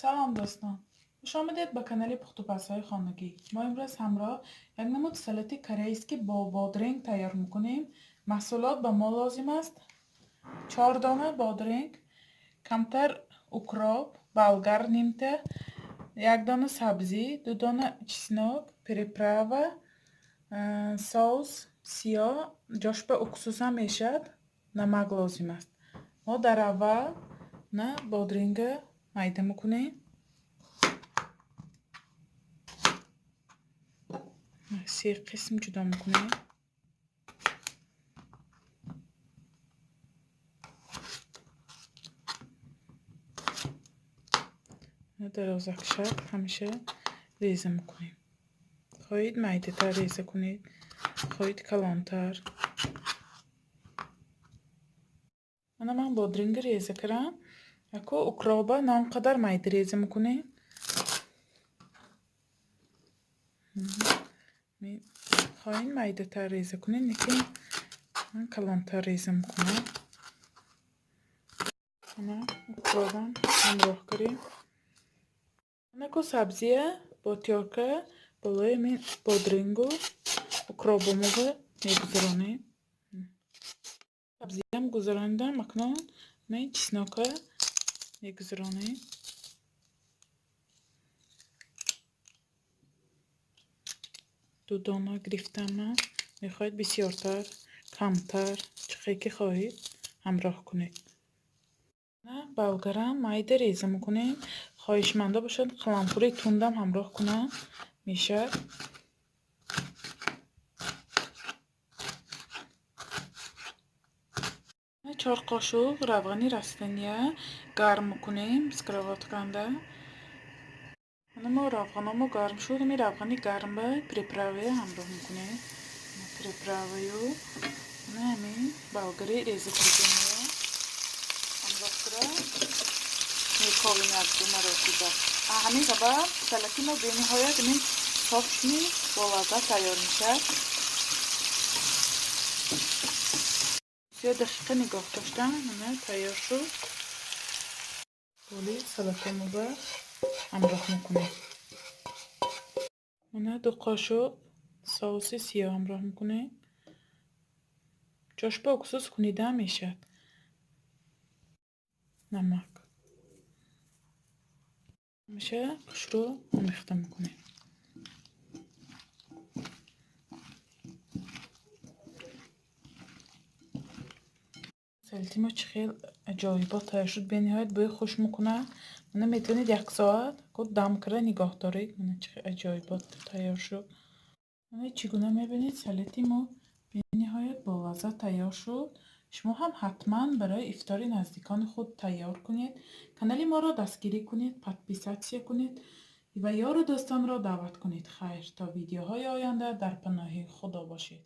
Салом, дӯстон! Хуш омадед ба канали пухтупазҳои хонагӣ. Мо имрӯз ҳамроҳ як намуд салати корейскӣ бо бодринг тайёр мекунем. Маҳсулот ба мо лозим аст: 4 дона бодринг, камтар укроп, болгар нимта, як дона сабзӣ, 2 дона чеснок, приправа, соус сиёҳ, ҷош ба уксусам мешавад, намак лозим аст. Мо дар аввал на бодринга майда мекунем. Се қисм ҷудо мекунем. Дарозак шакл ҳамеша реза мекунем. Хоҳед, майдатар реза кунед, хоҳед, калонтар. Мана, ман бодринга реза кардам. Яко укроба на он қадар майда реза мекунем. Хоҳед, майдатар реза кунед, лекин ман калонтар реза мекунам. Ана, укробам ҳамроҳ кардем. Анако сабзия бо тёрка болои ҳамин бодрингу укробомова мегузаронем. Сабзиям гузаронидам, акнун ҳамин чеснока мегузаронем. Ду дона гирифтам ман. Мехоҳед, бисёртар, камтар, чӣ хел ки хоҳед, ҳамроҳ кунед. Болгарам майда реза мекунем. Хоҳишмандо бошад, қаламфури тундам ҳамроҳ кунам мешавад. 4 қошуқ равғани растания гарм мекунем сковородканда. Ана, мо равғаномо гарм шуд, ҳамин равғани гармба приправая ҳамроҳ мекунем. Приправаю ана ҳамин болгари реза кардемоя ҳамроҳ кара мековем як ду маротиба. Ҳамин сабаб салати мо бениҳоят ҳамин сочный, болаззат тайёр мешавад. 3 дақиқа нигоҳ доштам, ана, тайёр шуд. Боли салатомоба ҳамроҳ мекунем. Мана, 2 қошуқ соуси сиёҳ ҳамроҳ мекунем. Ҷош ба уксус кунидаам мешавад. Намак. Ҳамеша хушрӯ омехта мекунем. Салати мо чӣ хел аҷоибот тайёр шуд, бениҳоят бӯи хуш мекунад. Мана, метавонед як соат дам карда нигоҳ доред. Мана, чӣ хел аҷоибот тайёр шуд. Мана, чӣ гуна мебинед, салати мо бениҳоят болаззат тайёр шуд. Шумо ҳам ҳатман барои ифтори наздикони худ тайёр кунед. Канали моро дастгирӣ кунед, подписаться кунед ва ёру дӯстонро даъват кунед. Хайр, то видеоҳои оянда дар паноҳи Худо бошед.